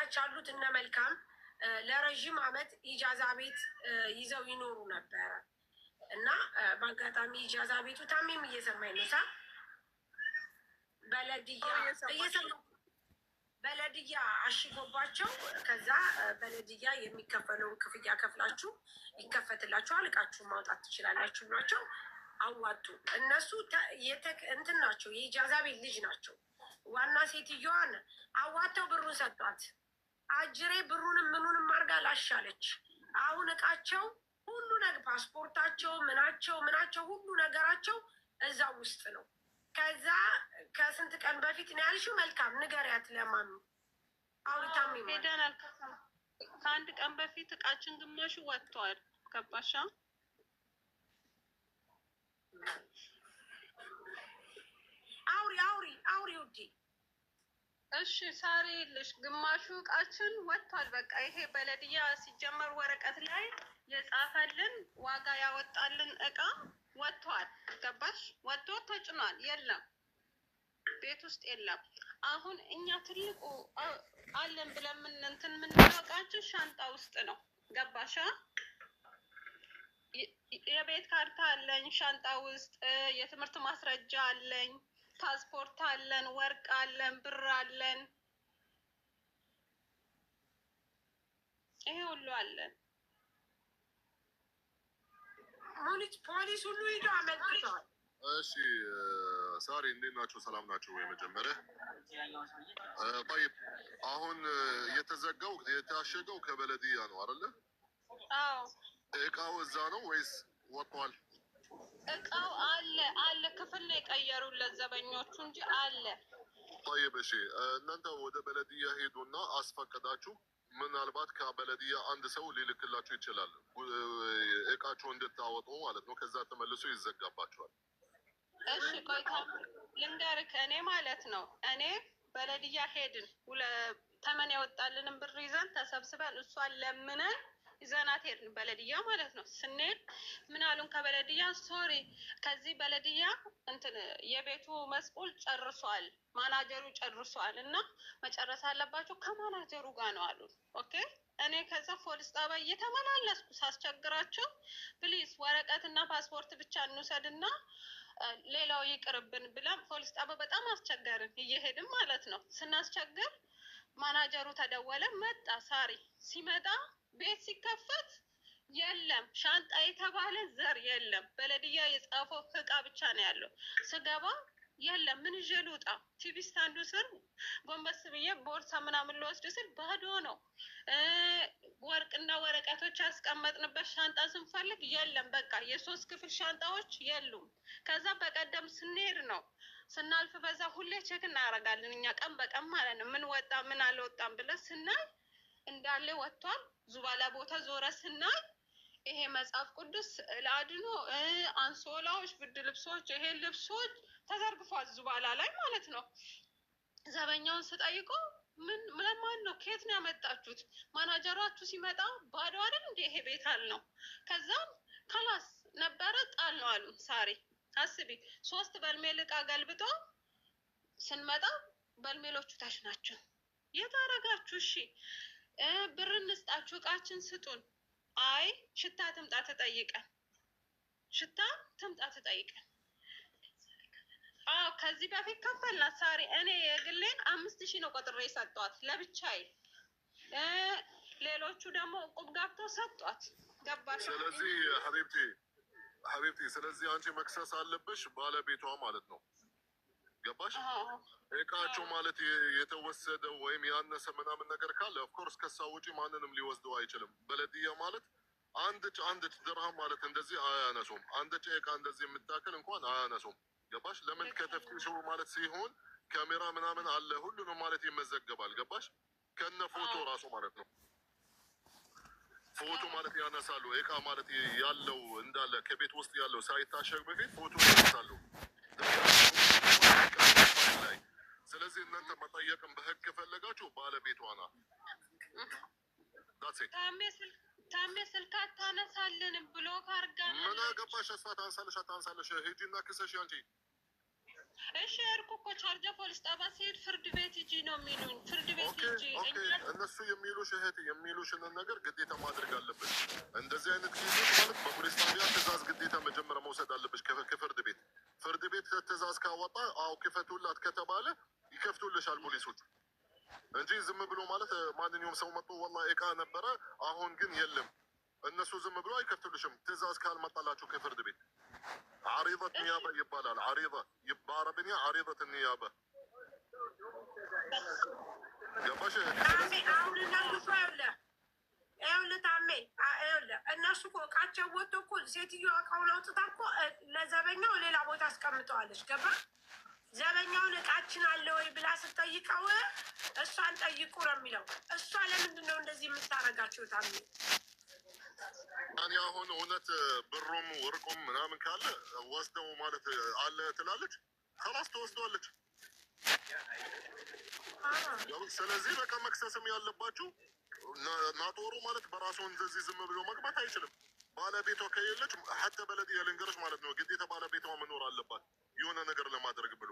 ከታች ያሉት እነ መልካም ለረዥም ዓመት ኢጃዛ ቤት ይዘው ይኖሩ ነበረ እና በአጋጣሚ ኢጃዛ ቤቱ ታሜም እየሰማኝ ነው ሳ بلدية እየሰማ بلدية አሽጎባቸው ከዛ بلدية የሚከፈለውን ክፍያ ከፍላችሁ ይከፈትላችኋል፣ እቃችሁን ማውጣት ትችላላችሁ ብሏቸው አዋጡ። እነሱ እንትን ናቸው፣ የ إجازة ቤት ልጅ ናቸው። ዋና ሴትዮዋን አዋተው ብሩን ሰጧት። አጅሬ ብሩንም ምኑንም አድርጋ ላሻለች። አሁን እቃቸው ሁሉ ነገር ፓስፖርታቸው፣ ምናቸው ምናቸው ሁሉ ነገራቸው እዛ ውስጥ ነው። ከዛ ከስንት ቀን በፊት ነው ያልሽው? መልካም ንገሪያት ለማሚ አውሪታም ሄደናል። ከአንድ ቀን በፊት እቃችን ግማሹ ወጥቷል። ገባሻ? አውሪ አውሪ አውሪ ውዴ። እሺ ሳሪ ልሽ ግማሹ እቃችን ወጥቷል። በቃ ይሄ بلدية ሲጀመር ወረቀት ላይ የጻፈልን ዋጋ ያወጣልን እቃ ወጥቷል። ገባሽ? ወጥቶ ተጭኗል። የለም ቤት ውስጥ የለም። አሁን እኛ ትልቁ አለን ብለን ምን እንትን የምንለው እቃችን ሻንጣ ውስጥ ነው። ገባሻ? የቤት ካርታ አለኝ ሻንጣ ውስጥ፣ የትምህርት ማስረጃ አለኝ፣ ፓስፖርት አለን፣ ወርቅ አለን፣ ብር አለን፣ ይሄ ሁሉ አለን። ፖሊስ ሁሉ ሂዶ አመልክተዋል። እሺ ሳሪ እንዴት ናቸው? ሰላም ናቸው ወይ? መጀመሪያ طيب አሁን የተዘጋው የታሸገው ከ بلدية ነው አይደለ? አዎ። እቃው እዛ ነው ወይስ ወጥቷል? እቃው አለ አለ፣ ክፍል ነው የቀየሩለት ዘበኞቹ እንጂ አለ። طيب እሺ፣ እናንተ ወደ بلدية ሄዱና አስፈቀዳችሁ። ምናልባት ከ بلدية አንድ ሰው ሊልክላችሁ ይችላል፣ እቃችሁ እንድታወጡ ማለት ነው። ከዛ ተመልሶ ይዘጋባችኋል። እሺ ቆይታ ልንገርክ፣ እኔ ማለት ነው እኔ بلدية ሄድን፣ ተመን ያወጣልንን ብር ይዘን ተሰብስበን እሷን ለምነን ይዘናት ሄድን፣ بلدية ማለት ነው። ስንሄድ ምን አሉን ከ بلدية sorry፣ ከዚህ بلدية እንትን የቤቱ مسؤول ጨርሷል፣ ማናጀሩ ጨርሷል እና መጨረስ አለባቸው ከማናጀሩ ጋር ነው አሉን። Okay እኔ ከዛ ፖሊስ ጣቢያ እየተመላለስኩ ሳስቸግራቸው please ወረቀትና ፓስፖርት ብቻ እንውሰድና ሌላው ይቅርብን ብለን ፖሊስ ጣቢያ በጣም አስቸገርን፣ እየሄድን ማለት ነው። ስናስቸግር ማናጀሩ ተደወለ፣ መጣ። ሳሪ ሲመጣ ቤት ሲከፈት የለም ሻንጣ የተባለ ዘር የለም። بلدية የጻፈው እቃ ብቻ ነው ያለው። ስገባ የለም። ምን ይዤ ልውጣ? TV stand ኡ ስር ጎንበስ ብዬ ቦርሳ ምናምን ልወስድ ስል ባዶ ነው። ወርቅና ወረቀቶች ያስቀመጥንበት ሻንጣ ስንፈልግ የለም። በቃ የሶስት ክፍል ሻንጣዎች የሉም። ከዛ በቀደም ስንሄድ ነው ስናልፍ በዛ ሁሌ check እናደርጋለን እኛ ቀን በቀን ማለት ነው። ምን ወጣ ምን አልወጣም ብለን ስናይ እንዳለ ወጥቷል። زبالة ቦታ ዞረ ስናይ ይሄ መጽሐፍ ቅዱስ ለአድኖ አንሶላዎች፣ ብርድ ልብሶች፣ ይሄ ልብሶች ተዘርግፏል زبالة ላይ ማለት ነው። ዘበኛውን ስጠይቀው ምን ለማን ነው ከየት ነው ያመጣችሁት? ማናጀራችሁ ሲመጣ ባዶ አይደል እንደ ይሄ ቤት አል ነው። ከዛም خلاص ነበረ ጣል ነው አሉ። ሳሪ አስቢ፣ ሶስት በርሜል እቃ ገልብጦ ስንመጣ በርሜሎቹ ታች ናቸው። የት አረጋችሁ? እሺ ብር እንስጣችሁ፣ እቃችን ስጡን። አይ ሽታ ትምጣ ትጠይቀን፣ ሽታ ትምጣ ትጠይቀን። አዎ ከዚህ በፊት ከፈልናት ሳሪ። እኔ የግሌን 5,000 ነው ቆጥሬ ሰጧት ለብቻዬ። ሌሎቹ ደግሞ እቁብ ገብተው ሰጧት። ገባሽ? ስለዚህ حبيبتي حبيبتي፣ ስለዚህ አንቺ መክሰስ አለብሽ ባለቤቷ ማለት ነው። ገባሽ? እቃቸው ማለት የተወሰደው ወይም ያነሰ ምናምን ነገር ካለ of course ከሳ ውጪ ማንንም ሊወስደው አይችልም። بلدية ማለት አንድ አንድ ድርሃም ማለት እንደዚህ አያነሱም። አንድ እቃ እንደዚህ የምታክል እንኳን አያነሱም። ገባሽ? ለምን ከ تفتيش ማለት ሲሆን ካሜራ ምናምን አለ ሁሉንም ማለት ይመዘገባል። ገባሽ? ከነ ፎቶ ራሱ ማለት ነው። ፎቶ ማለት ያነሳሉ። እቃ ማለት ያለው እንዳለ ከቤት ውስጥ ያለው ሳይታሸግ በፊት ፎቶ ያነሳሉ። ስለዚህ እናንተ መጠየቅም በህግ ከፈለጋችሁ ባለቤቷ ናት። ታሜ ስልክ አታነሳልንም block አድርጋናለች። ምን አገባሽ? እሷ ታንሳለሽ አታንሳለሽ፣ ሂጂና ክሰሽ አንቺ። እሺ እርኩ እኮ ቻርጃ ፖሊስ ጣቢያ ሲሄድ ፍርድ ቤት ሂጂ ነው የሚሉኝ። ፍርድ ቤት okay ሂጂ። okay። እኛ እነሱ የሚሉሽ እህት የሚሉሽን ነገር ግዴታ ማድረግ አለብሽ። እንደዚህ አይነት case ኦች ማለት በፖሊስ ጣቢያ ትእዛዝ ግዴታ መጀመሪያ መውሰድ አለብሽ ከፍርድ ቤት። ፍርድ ቤት ትእዛዝ ካወጣ አዎ ክፈቱላት ከተባለ ይከፍቱልሻል ፖሊሶች፣ እንጂ ዝም ብሎ ማለት ማንኛውም ሰው መጥቶ والله እቃ ነበረ አሁን ግን የለም፣ እነሱ ዝም ብሎ አይከፍቱልሽም ትእዛዝ ካልመጣላቸው ከፍርድ ቤት። عريضة نيابة ይባላል። عريضة በአረብኛ عريضة نيابة ገባሽ እህቴ? ታሜ ስለዚህ አሁን እነሱ እኮ ይኸውልህ ይኸውልህ ታሜ ይኸውልህ እነሱ እኮ እቃቸው ወጥቶ እኮ ሴትዮዋ እቃውን አውጥታ እኮ ለዘበኛው ሌላ ቦታ አስቀምጠዋለች። ገባ? ዘበኛውን እቃችን አለ ወይ ብላ ስትጠይቀው እሷን ጠይቁ ነው የሚለው። እሷ ለምንድን ነው እንደዚህ የምታደርጋቸው ታሜ? እኔ አሁን እውነት ብሩም ወርቁም ምናምን ካለ ወስደው ማለት አለ ትላለች፣ خلاص ትወስደዋለች። ያው ስለዚህ በቃ መክሰስም ያለባችሁ ናጦሩ ማለት በራሱ እንደዚህ ዝም ብሎ መግባት አይችልም። ባለቤቷ ከየለች حتى بلدية ልንገርሽ ማለት ነው ግዴታ ባለቤቷ መኖር አለባት የሆነ ነገር ለማድረግ ብሎ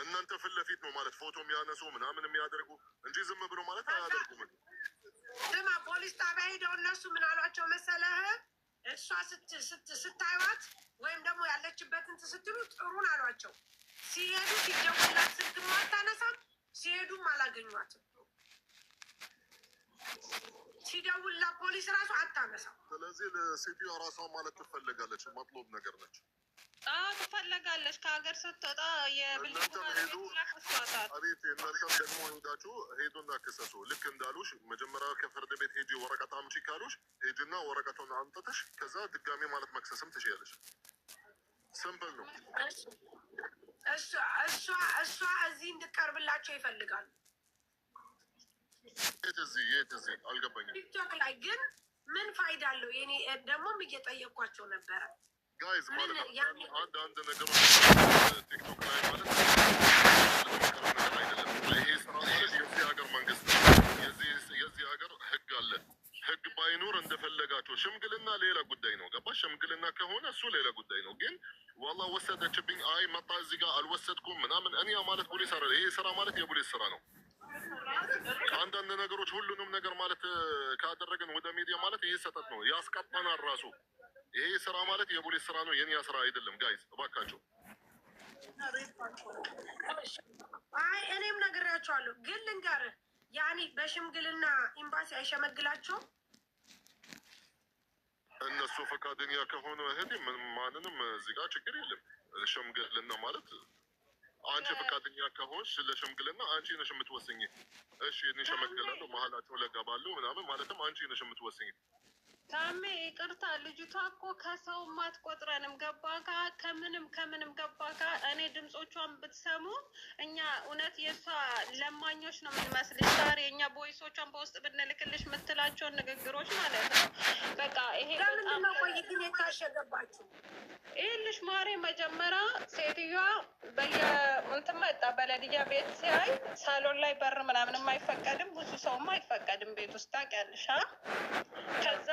እናንተ ፊት ለፊት ነው ማለት ፎቶ የሚያነሱ ምናምን የሚያደርጉ እንጂ ዝም ብሎ ማለት አያደርጉም። ስማ፣ ፖሊስ ጣቢያ ሄደው እነሱ ምን አሏቸው መሰለህ? እሷ ስታዩዋት ወይም ደግሞ ያለችበትን ስትሉ ጥሩን አሏቸው። ሲሄዱ ሲደወላት ስልክም አታነሳም፣ ሲሄዱም አላገኟትም። ሲደውልላት ፖሊስ ራሱ አታነሳም። ስለዚህ ለሴትዮዋ ራሷ ማለት ትፈልጋለች፣ مطلوب ነገር ነች። አዎ ትፈለጋለች። ከሀገር ስትወጣ የ building እናንተም ሄዱ ባለቤት ሁላ ከሷታል። አቤት እናንተም ደግሞ ሄዳችሁ ሄዱና ክሰሱ። ልክ እንዳሉሽ መጀመሪያ ከፍርድ ቤት ሄጂ ወረቀት አምጪ ካሉሽ ሄጂና ወረቀቱን አምጥተሽ ከዛ ድጋሚ ማለት መክሰስም ትችያለሽ። simple ነው። እሷ እሷ እሷ እዚህ እንድቀርብላቸው ይፈልጋሉ። የት እዚህ የት እዚህ አልገባኝም። ቲክቶክ ላይ ግን ምን ፋይዳ አለው? የኔ ደግሞም እየጠየኳቸው ነበረ። guys ምን ማለት ነው ያን አንድ አንድ ነገሮች ቲክቶክ ላይ ማለት ነገር አይደለም። ይሄ ስራ ማለት የዚህ ሀገር መንግስት ነው። የዚህ ሀገር ህግ አለ። ህግ ባይኖር እንደፈለጋቸው ሽምግልና ሌላ ጉዳይ ነው። ገባሽ? ሽምግልና ከሆነ እሱ ሌላ ጉዳይ ነው። ግን والله ወሰደችብኝ፣ አይ መጣ እዚህ ጋር አልወሰድኩም ምናምን እኔ ማለት ፖሊስ አይደለ። ይሄ ስራ ማለት የፖሊስ ስራ ነው። አንዳንድ ነገሮች ሁሉንም ነገር ማለት ካደረግን ወደ ሚዲያ ማለት ይሄ ስህተት ነው፣ ያስቀጣናል ራሱ። ይሄ ስራ ማለት የፖሊስ ስራ ነው፣ የኛ ስራ አይደለም። guys እባካችሁ። አይ እኔም ነግሬያቸዋለሁ። ግን ልንገርህ ያኔ በሽምግልና ኤምባሲ አይሸመግላቸውም። እነሱ ፈቃደኛ ከሆኑ እህቴ ማንንም እዚህ ጋር ችግር የለም። ሽምግልና ማለት አንቺ ፈቃደኛ ከሆንሽ ለሽምግልና አንቺ ነሽ የምትወስኝ። እሺ እኔ ሸመግላለሁ፣ መሀላቸው ለገባለሁ ምናምን ማለትም አንቺ ነሽ የምትወስኝ። ታሜ ይቅርታ፣ ልጅቷ እኮ ከሰው አትቆጥረንም። ገባ ጋ ከምንም ከምንም ገባ ጋ እኔ ድምፆቿን ብትሰሙ እኛ እውነት የእሷ ለማኞች ነው የምንመስልሽ። ዛሬ እኛ voice ኦቿን በውስጥ ብንልክልሽ የምትላቸውን ንግግሮች ማለት ነው። በቃ ይሄ ለምንድን በጣም ነው ቆይ ግን የታሸገባችሁ? ይኸውልሽ ማሬ፣ መጀመሪያ ሴትዮዋ በየእንትን መጣ بلدية ቤት ሲያይ ሳሎን ላይ በር ምናምንም አይፈቀድም፣ ብዙ ሰውም አይፈቀድም ቤት ውስጥ ታውቂያለሽ። አ ከዛ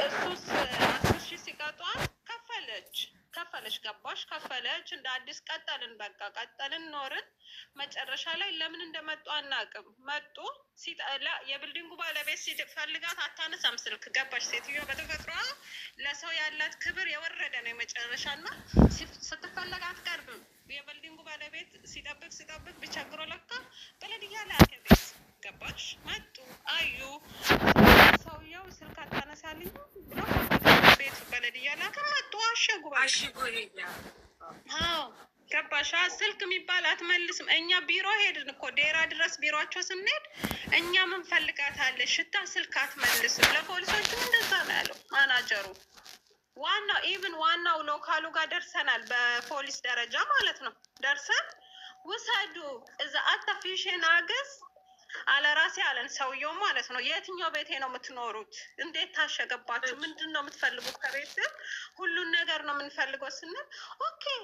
እሱስ 10,000 ሲቀጧት ከፈለች ከፈለች፣ ገባሽ ከፈለች። እንደ አዲስ ቀጠልን፣ በቃ ቀጠልን፣ ኖርን። መጨረሻ ላይ ለምን እንደመጡ አናውቅም። መጡ የ building ኡ ባለቤት ሲፈልጋት አታነሳም ስልክ። ገባሽ ሴትዮዋ በተፈጥሯ ለሰው ያላት ክብር የወረደ ነው የመጨረሻ እና ስትፈለግ አትቀርብም። የ building ኡ ባለቤት ሲጠብቅ ሲጠብቅ ቢቸግሮ ለካ بلدية ላከ ቤት። ገባሽ መጡ አዩ። ሰውየው ስልክ አታነሳልኝ ብሎ ቤቱ بلدية ላከ። መጡ አሸጉ። በቃ አሽጎ ሄደ። አዎ ገባሽ? ስልክ የሚባል አትመልስም። እኛ ቢሮ ሄድን እኮ ዴራ ድረስ ቢሮቸው ስንሄድ እኛ ምን ፈልጋታለች ሽታ ስልክ አትመልስም። ለፖሊሶችም እንደዛ ነው ያለው ማናጀሩ። ዋናው even ዋናው local ኡ ጋር ደርሰናል፣ በፖሊስ ደረጃ ማለት ነው። ደርሰን ውሰዱ እዛ አታፊሽን አገዝ አለ ራሴ አለን ሰውየው ማለት ነው። የትኛው ቤቴ ነው የምትኖሩት? እንዴት ታሸገባችሁ? ምንድን ነው የምትፈልጉት ከቤት? ሁሉን ነገር ነው የምንፈልገው ስንል okay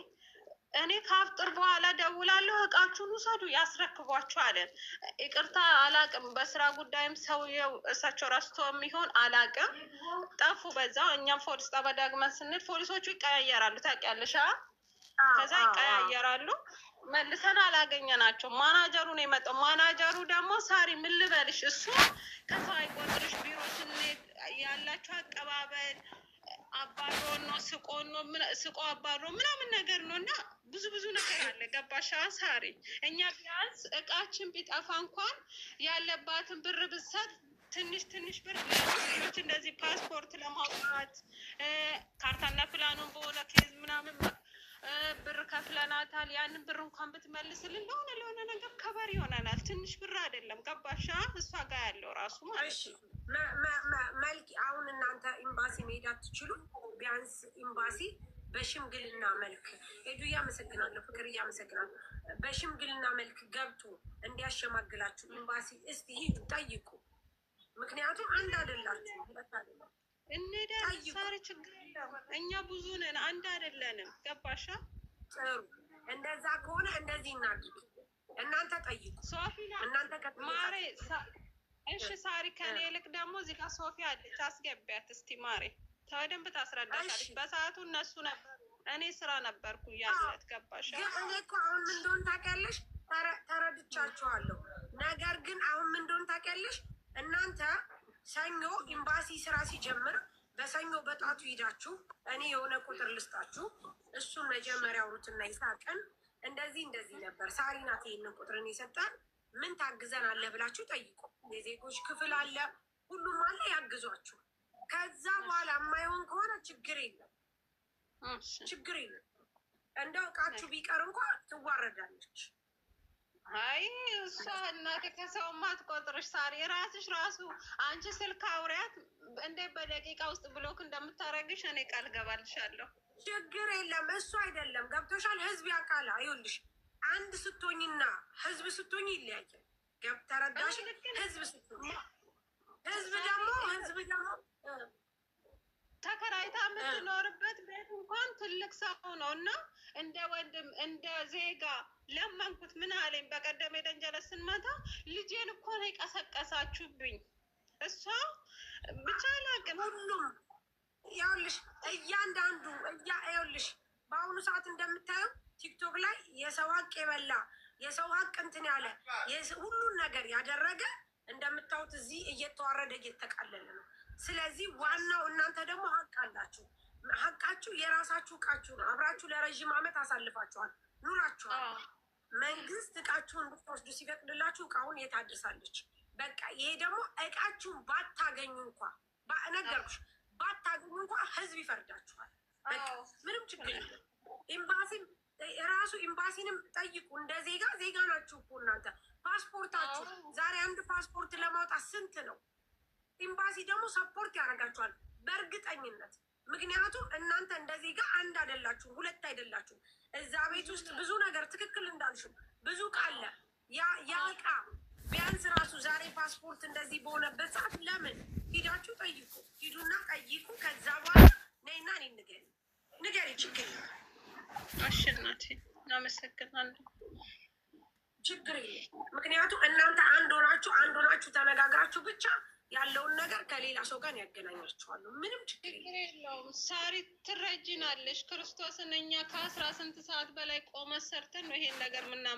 እኔ ከአፍጥር በኋላ ደውላለሁ፣ እቃችሁን ውሰዱ ያስረክቧችሁ አለን። ይቅርታ አላቅም፣ በስራ ጉዳይም ሰውየው እሳቸው ረስቶ የሚሆን አላቅም፣ ጠፉ በዛው። እኛም ፖሊስ ጣቢያ ዳግመን ስንል ፖሊሶቹ ይቀያየራሉ ታውቂያለሽ? ከዛ ይቀያየራሉ። መልሰን አላገኘናቸው። ማናጀሩ ነው የመጣው። ማናጀሩ ደግሞ ሳሪ ምን ልበልሽ፣ እሱ ከሰው አይቆጥርሽ። ቢሮ ስንሄድ ያላቸው አቀባበል አባሮ ነው፣ ስቆ ነው፣ ስቆ አባሮ ምናምን ነገር ነው እና ብዙ ብዙ ነገር አለ። ገባሻ ሳሪ? እኛ ቢያንስ እቃችን ቢጠፋ እንኳን ያለባትን ብር ብትሰጥ ትንሽ ትንሽ ብር ልጆች እንደዚህ ፓስፖርት ለማውጣት ካርታና ፕላኑን በሆነ case ምናምን ብር ከፍለናታል። ያንን ብር እንኳን ብትመልስልን ለሆነ ለሆነ ነገር ከበር ይሆነናል። ትንሽ ብር አይደለም። ገባሻ? እሷ ጋር ያለው ራሱ ማለት ነው። መልክ አሁን እናንተ ኤምባሲ መሄድ አትችሉ። ቢያንስ ኤምባሲ በሽምግልና መልክ ሄዱ። እያመሰግናለሁ፣ ፍቅር እያመሰግናለሁ። በሽምግልና መልክ ገብቶ እንዲያሸማግላችሁ ኤምባሲ እስቲ ሂዱ ጠይቁ። ምክንያቱም አንድ አይደላችሁ፣ ሁለት አይደላችሁ። እንሄዳለን ሳሪ፣ ችግር የለም። እኛ ብዙ ነን፣ አንድ አይደለንም። ገባሻ? ጥሩ። እንደዛ ከሆነ እንደዚህ እናድርግ። እናንተ ጠይቁ። ሶፊ እናንተ ማሬ። እሺ ሳሪ፣ ከኔ ይልቅ ደግሞ እዚህ ጋር ሶፊ አለች፣ አስገቢያት እስቲ ማሬ፣ በደንብ ታስረዳሻለች። በሰዓቱ እነሱ ነበሩ፣ እኔ ስራ ነበርኩ እያለት። ገባሻ? ግን እኔ እኮ አሁን ምን እንደሆነ ታውቂያለሽ? ተረድቻችኋለሁ። ነገር ግን አሁን ምን እንደሆነ ታውቂያለሽ? እናንተ ሰኞ ኤምባሲ ስራ ሲጀምር በሰኞ በጧቱ ሂዳችሁ እኔ የሆነ ቁጥር ልስጣችሁ። እሱን መጀመሪያ አውሩትና ይሳቅን እንደዚህ እንደዚህ ነበር ሳሪ ናት ይህንን ቁጥርን የሰጠን ምን ታግዘን አለ ብላችሁ ጠይቁ። የዜጎች ክፍል አለ፣ ሁሉም አለ፣ ያግዟችሁ። ከዛ በኋላ የማይሆን ከሆነ ችግር የለም፣ ችግር የለም። እንደው እቃችሁ ቢቀር እንኳ ትዋረዳለች። አይ እሷ እናቴ ከሰው ማትቆጥርሽ ሳሪ፣ ራስሽ ራሱ አንቺ ስልክ አውሪያት እንዴት በደቂቃ ውስጥ block እንደምታረግሽ እኔ ቃል ገባልሻለሁ። ችግር የለም። እሱ አይደለም ገብቶሻል። ህዝብ ያውቃል። ይኸውልሽ አንድ ስትሆኝና ህዝብ ስትሆኝ ይለያያል። ተረዳሽ? ህዝብ ስትሆኝ ህዝብ ደግሞ ህዝብ ደግሞ ተከራይታ የምትኖርበት ቤት እንኳን ትልቅ ሰው ነው እና እንደ ወንድም እንደ ዜጋ ለመንኩት። ምን አለኝ በቀደም የደንጀለት ስንመታ ልጄን እኮ ነው የቀሰቀሳችሁብኝ። እሷ ብቻ አላውቅም። ሁሉም ይኸውልሽ እያንዳንዱ ይኸውልሽ በአሁኑ ሰዓት እንደምታየው ቲክቶክ ላይ የሰው ሀቅ የበላ የሰው ሀቅ እንትን ያለ ሁሉን ነገር ያደረገ እንደምታዩት እዚህ እየተዋረደ እየተቃለለ ነው። ስለዚህ ዋናው እናንተ ደግሞ ሀቅ አላችሁ። ሀቃችሁ የራሳችሁ እቃችሁ ነው። አብራችሁ ለረዥም ዓመት አሳልፋችኋል፣ ኑራችኋል። መንግስት እቃችሁን እንድትወስዱ ሲፈቅድላችሁ እቃውን የት አድርሳለች? በቃ ይሄ ደግሞ እቃችሁን ባታገኙ እንኳ ነገርኩሽ፣ ባታገኙ እንኳ ህዝብ ይፈርዳችኋል። በቃ ምንም ችግር የለም። ኤምባሲም ራሱ ኤምባሲንም ጠይቁ። እንደ ዜጋ ዜጋ ናችሁ እኮ እናንተ። ፓስፖርታችሁ ዛሬ አንድ ፓስፖርት ለማውጣት ስንት ነው? ኤምባሲ ደግሞ support ያደርጋችኋል በእርግጠኝነት። ምክንያቱም እናንተ እንደ ዜጋ አንድ አይደላችሁም፣ ሁለት አይደላችሁም። እዛ ቤት ውስጥ ብዙ ነገር ትክክል እንዳልሽው ብዙ ዕቃ አለ። ያ ዕቃ ቢያንስ ራሱ ዛሬ ፓስፖርት እንደዚህ በሆነበት ሰዓት ለምን ሂዳችሁ ጠይቁ። ሂዱና ጠይቁ። ከዛ በኋላ ነይና እኔን ንገሪ ንገሪ። ችግር የለም። እሺ እናቴ እናመሰግናለን። ችግር የለም። ምክንያቱም እናንተ አንድ ሆናችሁ አንድ ሆናችሁ ተነጋግራችሁ ብቻ ያለውን ነገር ከሌላ ሰው ጋር ያገናኛችኋሉ። ምንም ችግር የለውም። ሳሪ ትረጂናለሽ። ክርስቶስን እኛ ከ18 ሰዓት በላይ ቆመን ሰርተን ነው ይሄን ነገር ምናምን